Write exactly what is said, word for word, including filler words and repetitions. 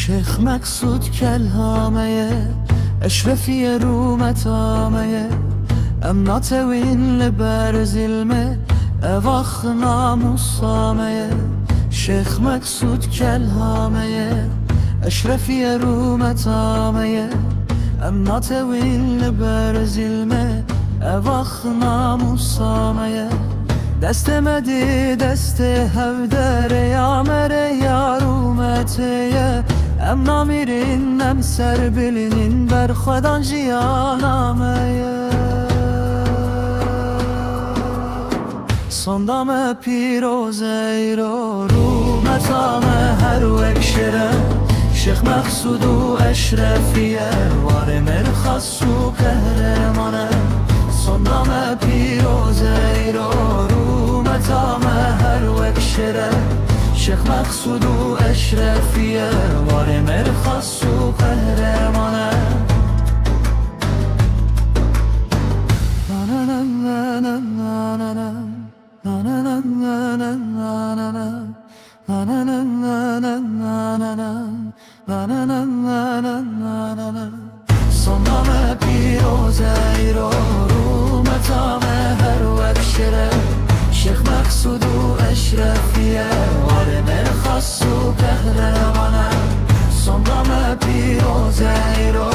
Şêx Meqsûd kelhameye, eşrefiyê rûmetame ye. Em natewîn li ber zilmê, ev ax namûsa me ye. Şêx Meqsûd kelhameye, eşrefiyê rûmetame ye. Em natewîn li ber zilmê, ev ax namûsa me ye. Destê me dî destê hevderê ya me re ya rûmetê ye. Em namîrin, em ser bilînin, ber xwedan jiyana me ye. Sonda me pîroz e îro, rûmeta me her wek şêr e. Şêx Meqsûd û Eşrefiye, warê mêr xas û qehreman e. Sonda me pîroz e îro, rûmeta me her wek şêr e. Şêx Meqsûd û Eşrefiye, warê mêr xas û qehreman e. Sonda me pîroz e îro, rûmeta me her wek şêr e. Şêx Meqsûd û Eşrefiye, warê mêr xas û qehreman e. Sonda me pîroz e îro,